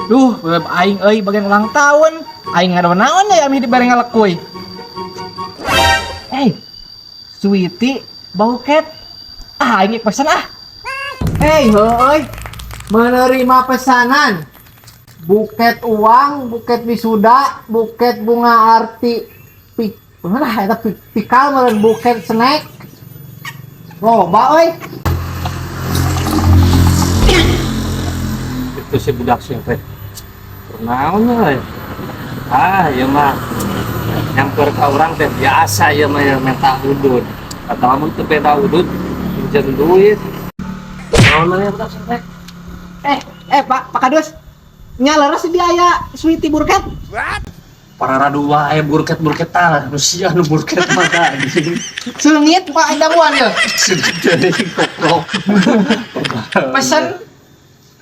Duh, beb aing euy bagian ulang tahun. Aing ngadawan naon ya amih dibere ngalekuy. Eh, Sweetie bauket. Ah, aing pesan ah. Hei, heuy. Menerima pesanan. Buket uang, buket wisuda, buket bunga arti pik, bener lah eta pikal meureun buket snack. Loba euy. Itu si budak singkret. Naon euy? Ah, ieu mah nyamper ka urang teh biasa ieu mah ya minta udud. Atau amun teu minta udud, pinjem duit. Naon maneh budak singkret? Eh, Pak, Pak Kadus. Nya leres di aya Sweetie Burket. Para radu wae burket-burket tah, nu sia nu burket mah tah anjing. Seungit Pak damuan ya. Jadi goblok. Pesan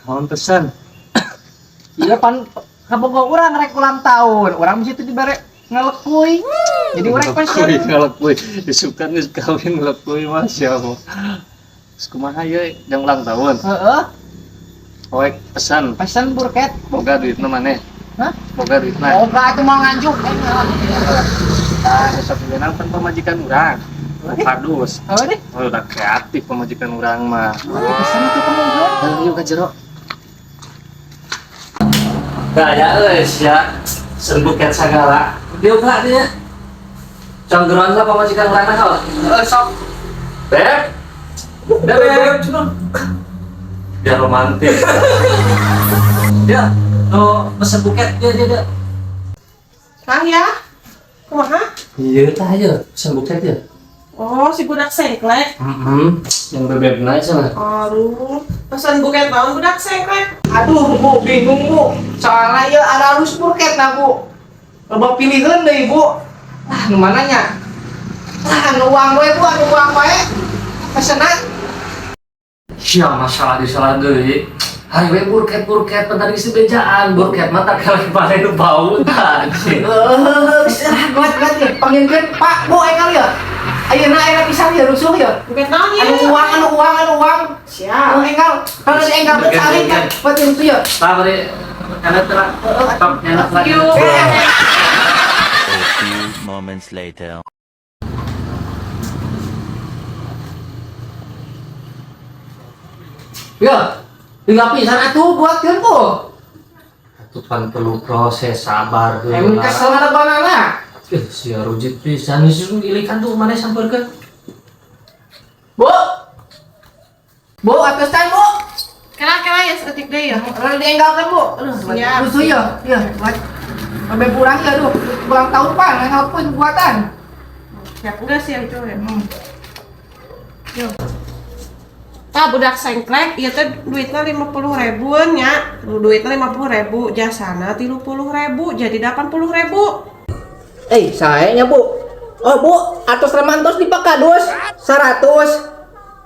Naon pesan? iya pan kabogo urang rek ulang tahun. Urang di situ dibere ngalekuy. Jadi urang pesan. Ngalekuy, disukan geus kawin ngalekuy mah siapa. Geus kumaha ieu jang ulang tahun? Heeh, Poek pesan, pesan burket. Boga duitna maneh. Hah? Boga duitna. Boga atuh mau nganjuk. Ah, besok beunang pan pamajikan urang. Kadus. Apa deh? Oh, udah kreatif pamajikan urang mah. Pesan itu kemungkinan. Ayo yuk ka jero. Gaya euy sia. Sen buket sagala. Dieu ka dieu. Canggeron lah pamajikan urang mah heuh. Heeh, sok. Beb. Beb, beb. Biar romantis. Ya, no pesen buket dia dia dia. Kang ya, kumaha? Iya tah ya, pesen buket ya. Oh, si budak sengklek. Heeh. Yang bebebna cenah. Aduh, pesan buket naon budak sengklek? Aduh, Bu, bingung, Bu. Soalnya ya ada harus burket nah, Bu. Loba pilihan deui, Bu. Ah, nu mana nya? Ah, nu uang we, Bu, anu uang wae. Pesenan. Sia masalah di salah deui. Hari we burket-burket pan tadi geus bejaan, burket mah tak kalih maneh nu bau tah anjing. Heeh, geus ah, geus ya. Panggilkeun Pak, Bu, enggal ya. Ayeuna aya pisan ya rusuh ya. Buket naon ya? Anu uang, anu uang, anu uang. Siap. Anu enggal, kalau di enggal Oke, saling oke. kan, buat rusuh ya. Tah bari nyanet lah. Top nyanet lagi. Yuk. A few moments later. Ya, tinggal pisan atuh buatkeun, Bu. Atuh pan perlu proses sabar deui. Emang kesel ada banana. Eh, sia rujit pisan geus ilikan tuh maneh sampeurkeun. Bu. Bu, atas tan, Bu. Kela-kela ya sedetik deh ya. Rada dienggalkan, Bu. Aduh, Siap. rusuh ya. Ya, buat sampai kurang ya, aduh. Ulang tahun pan, enggal pun buatan. Siap enggak sih yang itu ya? Yuk. Tah budak sengklek, ieu teh duitna 50 ribuan nya. Duitna 50 ribu, jasana 30 ribu, jadi 80 ribu. Eh, sayanya, Bu. Oh, Bu, atos remantos di Pak Kadus 100.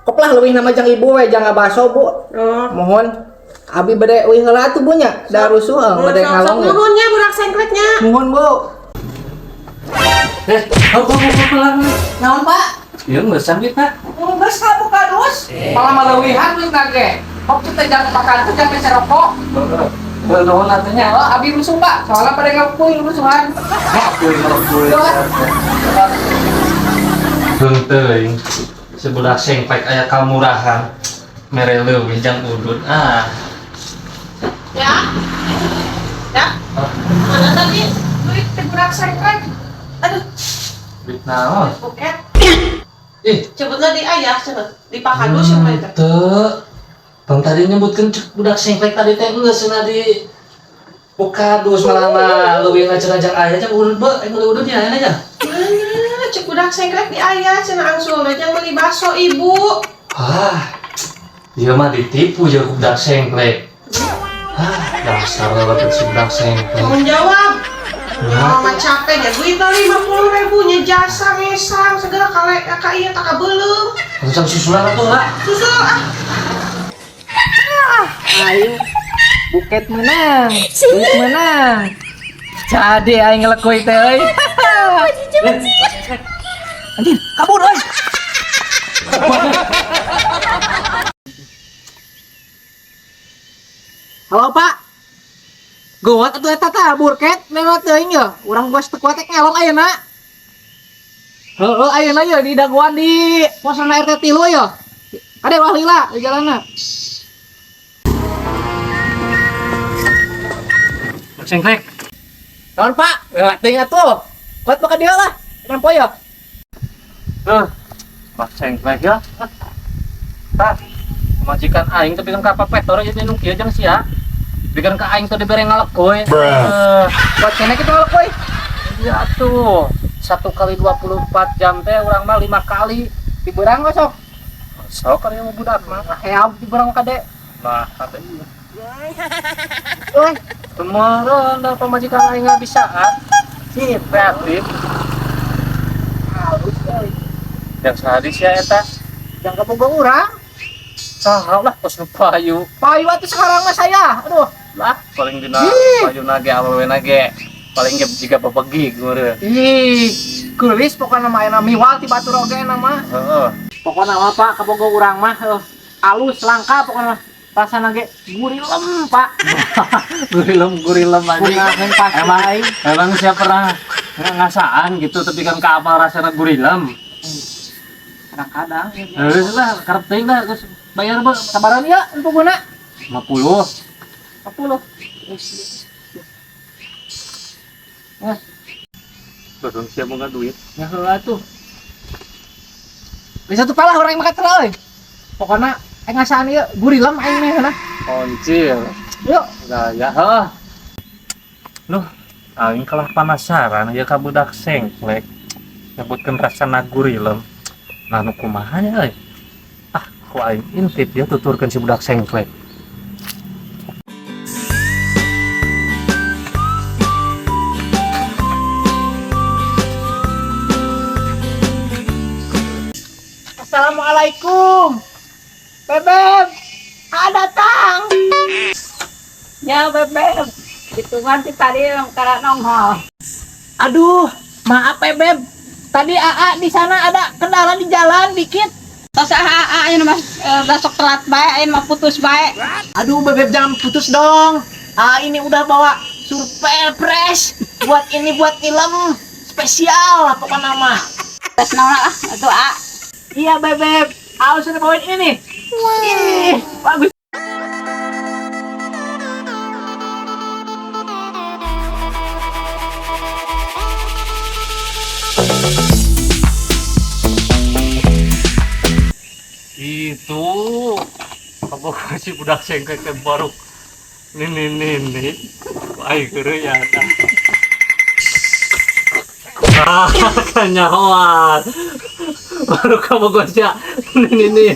Koplah leuwih nama jang ibu we jang ngabaso, Bu. Oh. Mohon abi bade euy heula atuh Bu nya. Da rusuh bade ngalong. Ya. Nuhun nya budak sengkleknya. Mohon, Bu. Eh, kau kau kau pelan. Naon, Pak? Ieu geus sanggup, Pak. Geus ka Bu Kadus. Malah maleuwihan duitna ge. Kok kita jangan Pak Kadus jangan meser rokok. Heeh, nuhun atuh nya. Oh, abi rusuh, Pak. Soalnya pada ngakuin rusuhan. Ngakuin ngakuin. Heung teuing. Sebelah sengklek aya kamurahan. Mere leuwih jang udud ah. Ya. Ya. Mana tadi duit teh budak sengklek? Aduh, Duit naon? buket. Ih, Cepetnya di ayah cenah. Di Pak Kadus siapa itu? Teu. Bang tadi nyebutkeun cek budak sengklek tadi teh geus cenah di Bukadus malah mah leuwih cenah jang aya jang udud be, meuli udud nya aya aja. Mana cek budak sengklek di ayah cenah angsulna jang meuli baso ibu. Ah. Ieu mah ditipu jeung ku budak sengklek. Ah, dasar lewat si budak sengklek. Tanggung jawab. Nah, Mama capek ya duit 50 ribu nya jasa ngesang segala kale ka ieu tak kabeuleum. Langsung susulan atuh lah. Susul ah. Aing buket menang, duit menang. Jadi aing ngelekuy teh euy. Anjir, kabur euy. Halo, Pak. Gawat atuh eta tah burket lewat teuing ye. Urang geus teu kuat ngelong ayeuna. Heeh, ayeuna ye di dagoan di posna RT 3 ye. Kade wah lila di jalanna. Sengklek. Naon Pak? Lewat teuing atuh. Kuat mah ka dieu lah. Nempo ye. Tuh. Pak sengklek ya. Tah. Majikan aing teh pikeun ka papetor ieu nu kieu jeung sia. Pikeun ka aing teh dibere ngalekoy. Kuat keneh kitu ngalekoy. Iya tuh. 1 kali 24 jam teh urang mah 5 kali. Di beurang mah sok. Sok kali mah budak mah. Heab di beurang kade. Nah, kade ieu. Euy, kemarin da pamajikan aing nggak bisaan. Sih, kreatif. Halus euy. Yang sehari sia eta. Yang kabogoh urang. Saha lah kos nu payu. Payu atuh sekarang mah saya. Aduh, lah paling dina payu nage awewe nage. Paling ge jiga bebegi meureun. Ih, geulis pokona mah ayeuna miwal ti batur oge na mah. Heeh. Pokona mah Pak kabogoh urang mah alus langka pokona mah. Rasana ge gurilem, Pak. Gurilem anjing. Emang emang sia pernah ngasaan gitu tapi kan ka apal rasana gurilem. Kadang-kadang. Geus lah karep teuing lah geus bayar be. Sabaran ya pokona? 50. 50. Ya. Belum siap boga duit. Ya heula tuh. Bisa tuh palah orang makan terus euy. Pokona aing ngasaan ieu gurilem aing mah heula. Koncil. Yuk. Gaya heuh. Loh, aing kalah penasaran ya ka budak sengklek. Nyebutkeun rasana gurilem. Nah nu kumaha nya euy? Ah, ku aing intip ya tuturkeun si budak sengklek. Assalamualaikum. Bebeb, datang. Ya Bebeb, hitungan sih tadi karena nongol. Aduh, maaf Bebeb. Tadi AA di sana ada kendala di jalan dikit. Tos AA ini mas besok telat bae, ini mah putus bae. Aduh, Bebeb jangan putus dong. AA ini udah bawa surprise fresh buat ini buat film spesial pokoknya nama. Tos naon lah, itu A. Iya Bebeb, AA sudah bawain ini nih. Wih, bagus. Itu kabogoh si budak sengklek teh baru nini. Aing keureuy ya. Ah, kanyahoan. Baru kabogoh sia nini.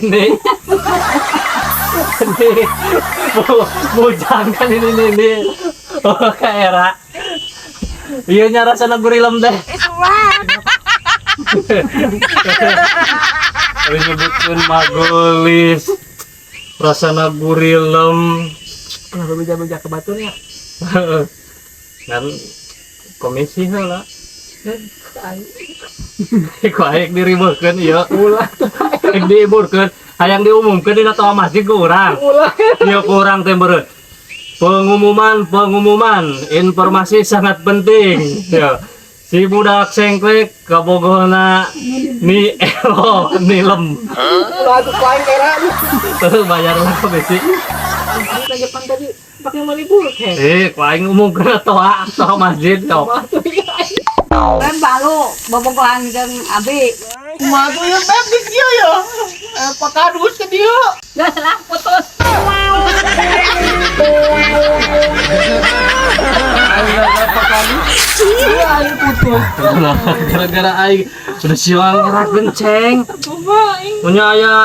Ini bujang kan ini. Oh, ka era. Ieu nya rasana gurilem teh. Ari nyebutkeun magelis. Rasana gurilem. Kenapa beja-beja ke baturnya? Ngan komisi heula. Ku aing diribeurkeun ieu. Ulah. Aing diiburkeun, hayang diumumkeun dina toa masjid ku urang. Ulah. Ieu ku urang teh meureun. Pengumuman, informasi sangat penting. Ya. Si budak sengklek kabogohna ni elo nilem. Ulah tuh aing era. Tuh bayar lah komisi. Kita Jepang tadi pakai money burket. Ku aing umumkeun toa masjid sok. Kan balu bobogohan jeung abi. Kumaha tuh ya Beb di dieu ya. Pak Kadus ke dieu. Geus lah putus. Aing putus. Gara-gara aing sudah siang ngerak genceng. Punya aya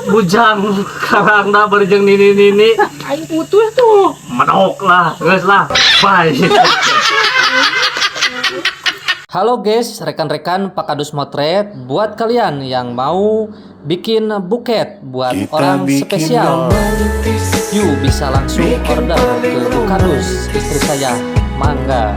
bujang karangna bareng nini-nini. Aing putus tuh. Menok lah, geus lah. Bye. Halo guys, rekan-rekan Pak Kadus Motret, buat kalian yang mau bikin buket buat Kita orang bikin spesial, romantis. yuk bisa langsung Bikin order paling ke Bu Kadus, istri saya, mangga.